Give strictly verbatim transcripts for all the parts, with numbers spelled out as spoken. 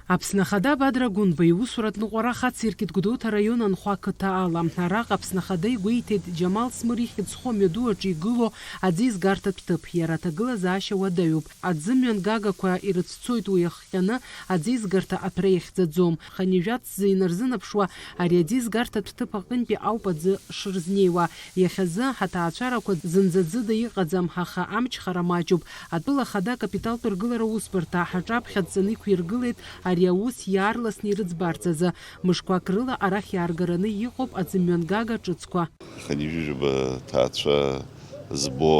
Аԥсны Ахада Бадра Гәынба иусуратә ныҟәара хациркит Гәдоуҭа араион Анхәа ақыҭа ала. Араҟа Аԥсны Ахада игәеиҭеит Џьамал Смыр ихьӡ зху амҩаду аҿы игылоу аӡеизгарҭатә ҭыԥ. Иара аҭагылазаашьа уадаҩуп. Аӡымҩангагақәа ирыцәцоит уи иахҟьаны аӡеизгарҭа аԥра иахьӡаӡом. Хынҩажәа ҭӡы инарзынаԥшуа ари аӡеизгарҭатә ҭыԥ аҟынтәи ауп аӡы шырзнеиуа. Иахьазы ҳаҭаацәарақәа зынӡа ӡыда иҟаӡам, аха амчхара маҷуп. Атәыла Ахада акапиталтә ргылара усбарҭа ҳаҿаԥхьа дҵаны иқәиргылеит ари аус иаарласны ирыӡбарц азы. Мышқәак рыла арахь иааргараны иҟоуп аӡымҩангага ҿыцқәа. Хынҩажәижәаба ҭаацәа збо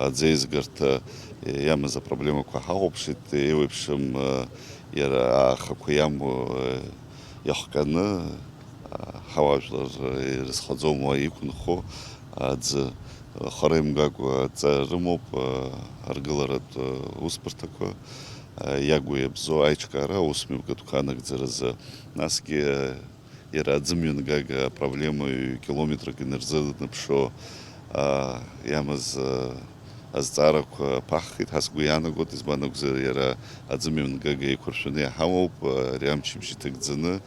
аӡеизгарҭа иамаз апроблемақәа ҳахәаԥшит, еиуеиԥшым иара аахақәа иамоу иахҟьаны, ҳауаажәлар ирызхаӡом уа иқәынхо аӡы. Хара имгакәа адҵа рымоуп аргыларатә усбарҭақәа, иагу иабзоу аиҿкаара аусмҩаԥгатәқәа анагӡаразы. Насгьы иара аӡымҩангага апроблема ҩ-километрак инарзынаԥшуа, а, иамаз, а, азҵаарақәа ԥаҳхеит ҳәа сгәы иаанагоит, избан акәзар, иара аӡымҩангага еиқәыршәаны иҳамоуп, а, ари амчыбжь иҭагӡаны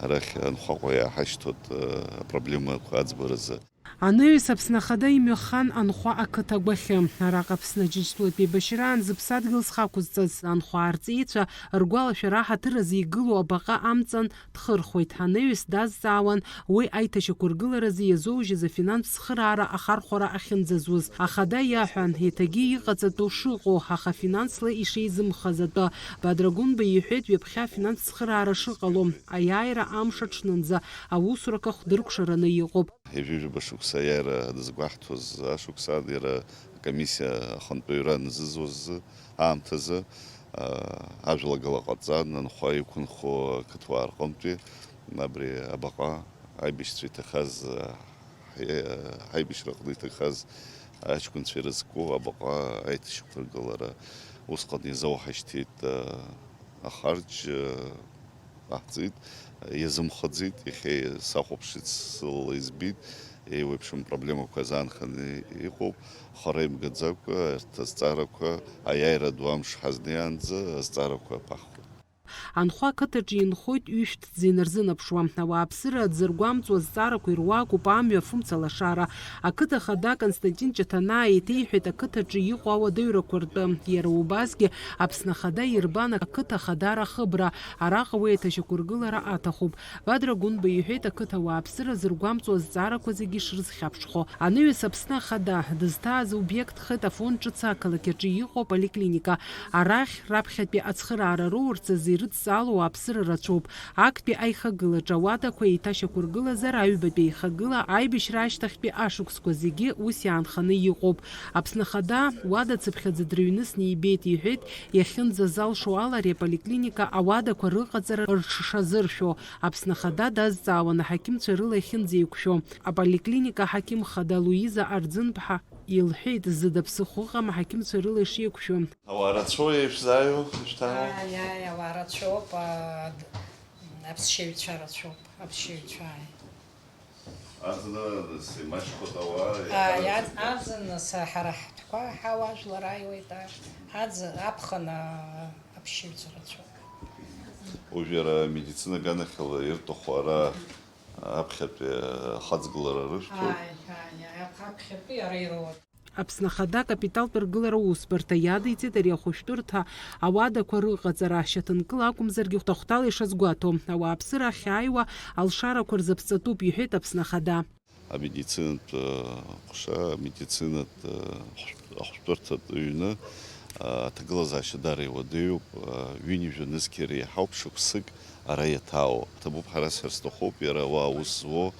арахь Анхәаҟа иааҳашьҭуеит, а, апроблемақәа аӡбаразы. Анаҩс Аԥсны Ахада имҩахан Анхәа ақыҭа агәахьы. Араҟа Аԥсны Аџьынџьтәылатә еибашьраан зыԥсадгьыл зхақәызҵаз анхәаа рҵеицәа ргәалашәара аҳаҭыр азы игылоу абаҟа амҵан дхырхәеит. Анаҩс дазҵаауан уи аиҭашьақәыргыларазы иазоужьыз афинанстә цхыраара ахархәара ахьынӡазуз. Ахада иаҳәан, еиҭагьы иҟаҵатәу шыҟоу, аха финансла ишеизымхаз атәы. Бадра Гәынба иҳәеит ҩаԥхьа афинанстә цхыраара шыҟало, аиааира амш аҽнынӡа аусурақәа хәдыркәшараны иҟоуп. Ҩажәижәаба шықәса аиааира дызгәаҳҭоз ашықәсан иара акомиссиа ахантәаҩра аназызуаз аамҭазы, а, ажәалагала ҟаҵан, Анхәа иқәынхо ақыҭауаа рҟынтәи абри абаҟа аибашьцәа иҭахаз, а, ҳаи-, ҳаибашьраҟны иҭахаз аҷкәынцәа ирызку абаҟа аиҭашьақәыргылара усҟан иазауҳашьҭит, а, ахарџь, а, Аҳҵеит, иазымхаӡеит, иахьа сахәаԥшит, сыла избеит, еиуеиԥшым проблемақәа азаанханы иҟоуп, хара имгаӡакәа, арҭ азҵаарақәа, аиааира ду амш ҳазнеиаанӡа азҵаарақәа аԥаҳхоит. Анхәа ақыҭаҿы инхоит ҩышә ҭӡы инарзынаԥшуа. Ауааԥсыра аӡы ргәамҵуа азҵаарақәа ируакуп амҩа, афымца, алашара. Ақыҭа хада Константин Ҷаҭанаа еиҭеиҳәеит ақыҭаҿы иҟоу ауадаҩрақәа ртәы. Иара убасгьы Аԥсны ахада ирбан ақыҭа ахадара ахыбра. Араҟа уи аиҭашьақәыргылара аҭахуп. Бадра Гәынба иҳәеит, ақыҭа ауааԥсыра зыргәамҵуа азҵаарақәа зегьы шрызхьаԥшхо. Анаҩс Аԥсны ахада дызҭааз обиект хеит Афон ҿыц ақалақь аҿы иҟоу аполиклиника. Арахь, раԥхьатәи ацхыраара роурц азы ирыдҵаало ауааԥсыра рацәоуп. Актәи аихагылаҿы ауадақәа еиҭашьақәыргылазар, аҩбатәи аихагыла аибашьра ашьҭахьтәи ашықәсқәа зегьы ус иаанханы иҟоуп. Аԥсны ахада уадацыԥхьаӡа дрыҩнысны ибеит, иҳәеит, иахьынӡазалшо ала ари аполиклиника ауадақәа рыҟаҵара рҽшазыршәо. Аԥсны ахада дазҵаауан аҳақьымцәа рыла иахьынӡеиқәшәо. Аполиклиника аҳақьым хада Луиза Арӡынԥҳа илҳәеит, зыда ԥсыхәа ыҟам аҳақьымцәа рыла ишеиқәшәо. Ауаа рацәоу ишәзааиуа, ишәҭаауа? Ааи, ааи, ауаа рацәоуп, аа, д-, аԥсшьаҩцәа рацәоуп, аԥсшьаҩцәа, ааи. Аӡынра, нас, имаҷхоит ауаа, ааи, иаҳараӡак. Аӡ-, аӡын, нас, ҳара ҳтәқәа ҳауаажәлар ааиуеит, аа, аӡ-, аԥхын, аа, аԥсшьаҩцәа рацәоуп. Уажә иара амедицина аганахьала ирҭаху ара аԥхьатәи ахаҵгылара рышәҭоит. Ааи, ааи, ааи, аԥхьатәи ара ироуеит. Аԥсны ахада акапиталтә ргылара усбарҭа иадиҵеит ари ахәышәтәырҭа ауадақәа рыҟаҵара, шьаҭанкыла акәымзаргьы хәҭахәҭала ишазгәаҭо. Ауааԥсыра ахьааиуа алшарақәа рзаԥҵатәуп, иҳәеит Аԥсны ахада. Амедицинатә, э, ҟәша, амедицинатә, э, ахәшә-, ахәшәтәырҭатә ҩны, э, аҭагылазаашьа даара иуадаҩуп, э, ҩынҩажәа нызқь иреиҳауп шықәсык ара иаҭаау. Ҭабуп ҳәа расҳәар сҭахуп, иара уа аус зуо,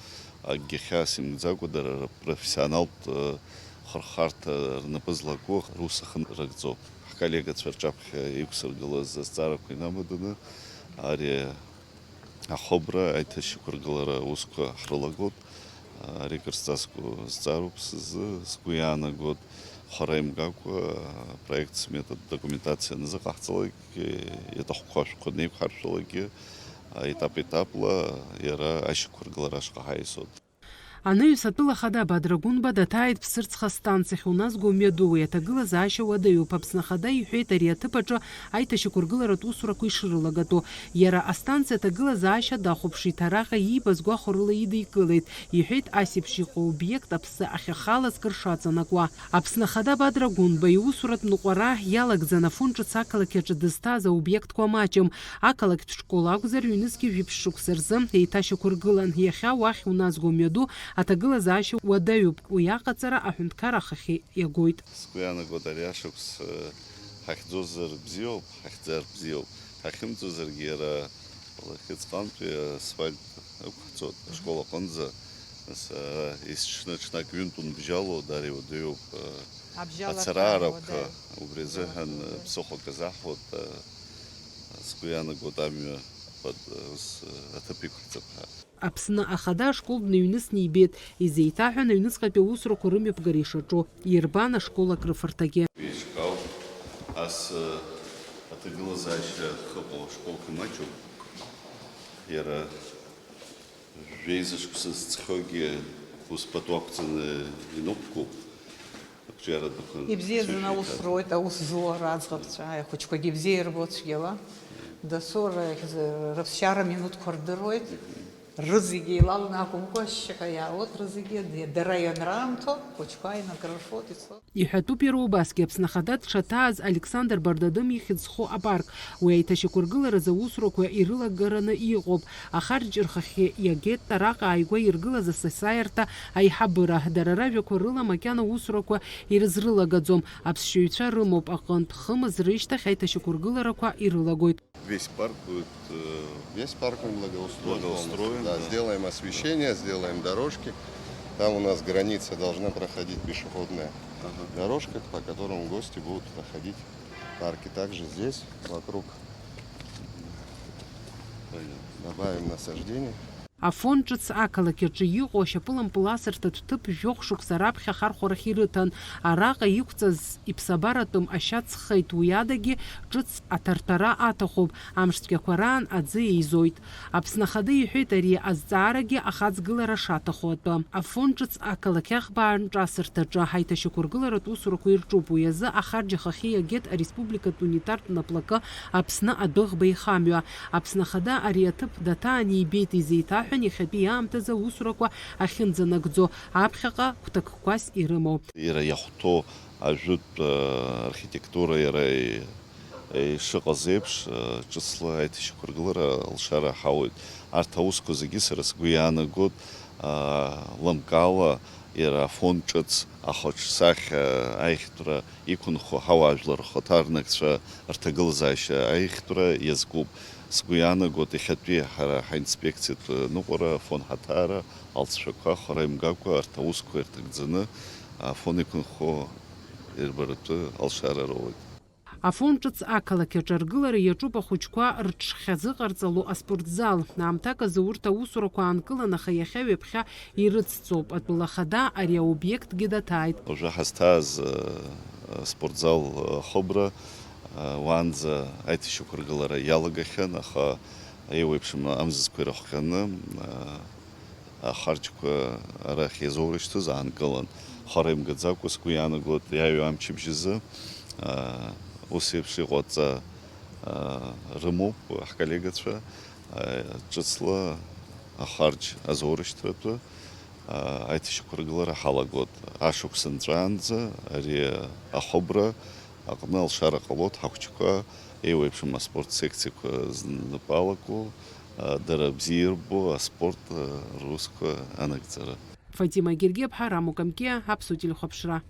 акгьы хьаас имгӡакәа, дара рпрофессионалтә, э, хырхарҭа рнапы злаку рус ахы рыгӡоуп. Ҳколлегацәа рҿаԥхьа иқәсыргылаз азҵаарақәа инамаданы, ари ахыбра аиҭашьақәыргылара аусқәа ҳрылагылт. Ари кыр сҵаску зҵаароуп сзы, сгәы иаанагоит, хара имгакәа, апроект сметатә документациа аназыҟаҳҵалак, иаҭахқәоу ашәҟәқәа неиқәҳаршәалакгьы, аетап-етапла иара ашьақәыргылара ашҟа ҳаиасуеит. Анаҩс атәыла ахада Бадра Гәынба даҭааит Ԥсырӡха астанциахь уназго мҩаду, уи аҭагылазаашьа уадаҩуп. Аԥсны ахада иҳәеит ари аҭыԥ аҿы аиҭашьақәыргыларатә усурақәа ишрылагатәу. Иара астанциа аҭагылазаашьа дахәаԥшит, араҟа иибаз гәахәарыла идикылеит, иҳәеит, ас еиԥш иҟоу обиект аԥсы ахьахалаз кыр шаҵанакуа. Аԥсны ахада Бадра Гәынба иусуратә ныҟәара иалагӡан Афон ҿыц ақалақь аҿы дызҭаз аобиектқәа маҷым. Ақалақьтә школ акәзар, ҩнызқьи жәиԥшь шықәса рзы еиҭашьақәыргылан, иахьа уахь уназго мҩаду аҭагылазаашьа уадаҩуп, уи аҟаҵара аҳәынҭқар ахахьы иагоит. Сгәы иаанагоит, ари ашықәс, э, ҳахьӡозар бзиоуп, ҳахьӡар бзиоуп, ҳахьымӡозаргьы иара лахьыҵҟантәи асфальт ықәҳҵоит ашкол аҟынӡа, нас, ара есҽны ҽнак ҩынтә унбжьало, даара иуадаҩуп, э, Абжьаларҭа ацараарақәа, уадаҩуп. Убри азыҳәан, э, ԥсыхәак азаҳуеит, э, сгәы иаанагоит амҩа, э, ус, э, аҭыԥ иқәҳҵап ҳәа. Аԥсны ахада ашкол дныҩнысны ибеит, изеиҭаҳәан аҩныҵҟатәи аусурақәа рымҩаԥгара ишаҿу, ирбан ашкол акрыфарҭагьы. Еиҿкаауп, ас, э, аҭагылазаашьа хыҟоу ашколқәа маҷуп. Иара Жәеиза шықәса зыҵхьоугьы ус пату ақәҵаны иныҟәгоуп, ақәҿиаратә дәықәан. Ибзиаӡаны аус руеит аус зуа аӡӷабцәа, ахәыҷқәагьы ибзиа ирбо цәгьала. Дасу ра-, рыԥсшьара минуҭқәа рдыруеит. Рызегьы еилаланы акәымкәа, ашьшьыҳәа иаауеит рызегьы, дара ианраамҭоу, ахәыҷқәа инакрырфоит, ицоит. Иҳәатәуп иара убасгьы Аԥсны Ахада дшаҭааз Александр Бардадым ихьӡ зху апарк. Уи аиҭашьақәыргыларазы аусурақәа ирылагараны иҟоуп. Ахарџь рхахьы иагеит араҟа ааигәа иргылаз асасааирҭа аиҳабыра. Дара ражәақәа рыла макьана усурақәа ирызрылагаӡом. Аԥсшьаҩцәа рымоуп аҟынтә. Хымз рышьҭахь аиҭашьақәыргыларақәа ирылагоит. Весь парк будет, э, Весь парк мы благоустроим благоустроим, полностью. Да, да. Сделаем освещение, сделаем дорожки. Там у нас граница должна проходить пешеходная Ага. дорожка, по которому гости будут проходить в парке. Также здесь, вокруг, Понятно. добавим насаждение. Афон ҿыц ақалақь аҿы иҟоу ашьапылампыл асырҭатә ҭыԥ жәохә шықәса раԥхьа ахархәарахь ирыҭан. Араҟа иқәҵаз иԥсабаратәым ашьа ҵхеит, уи адагьы ҿыц аҭарҭәара аҭахуп, амш цәгьақәа раан аӡы еизоит. Аԥсны Ахада иҳәеит ари азҵаарагьы ахаҵгылара шаҭаху атәы. Афон ҿыц ақалақь аӷба анҿасырҭаҿы ҳаиҭашьақәыргыларатә усурақәа ирҿуп, уи азы ахарџь ахахьы иагеит ареспубликатә унитартә наплакы Аԥсны адәыӷба еихамҩа. Аԥсны Ахада ари аҭыԥ даҭаан ибеит, изеиҭаҳәан иахьатәи аамҭазы аусурақәа ахьынӡанагӡо, аԥхьаҟа гәҭакқәас ирымоу. Иара иахәҭоу ажәытә, э, архитектура иара и-, ишыҟаз еиԥш, э, ҿыцла аиҭашьақәыргылара алшара ҳауеит. Арҭ аусқәа зегьы сара сгәы иаанагоит, э, лымкаала иара Афон ҿыц ахаҿсахьа аиӷьтәра иқәынхо ҳауаажәлар рхаҭарнакцәа рҭагылазаашьа аиӷьтәра иазкуп. Сгәы иаанагоит, иахьатәи ҳара ҳаинспекциатә ныҟәара Афон ҳаҭаара алҵшәақәа хара имгакәа арҭ аусқәа ирҭагӡаны Афон иқәынхо ирбаратәы алшара роуеит. Афон ҿыц ақалақь аҿы аргылара иаҿуп ахәыҷқәа рҽхьазыҟарҵало аспортзал. Аамҭак азы урҭ аусурақәа аанкылан, аха иахьа ҩаԥхьа ирыцҵоуп. Атәыла ахада ари аобиектгьы даҭааит. Уажәы ҳазҭааз, э, аспортзал, э, ахыбра, э, уаанӡа аиҭашьақәыргылара иалагахьан, аха еиуеиԥшым амзызқәа ирыхҟьаны, э, ахарџьқәа арахь иазоурышьҭыз аанкылан. Хара имгаӡакәа, сгәы иаанагоит, иааҩуа амчыбжьазы, аа, ус еиԥш иҟоу адҵа, аа, рымоуп ҳколлегацәа, аа, ҿыцла ахарџь азоурышьҭратәы, аа, аиҭашьақәыргылара ҳалагоит. Ашықәс нҵәаанӡа ари ахыбра аҟны алшара ҟалоит ҳахәыҷқәа еиуеиԥшым аспорт секциақәа знапы алаку, а, дара бзиа ирбо аспорт, а, русқәа анагӡара. Фатима Гергиаԥҳа, Рамо Камкиа, Аԥсуа телехәаԥшра.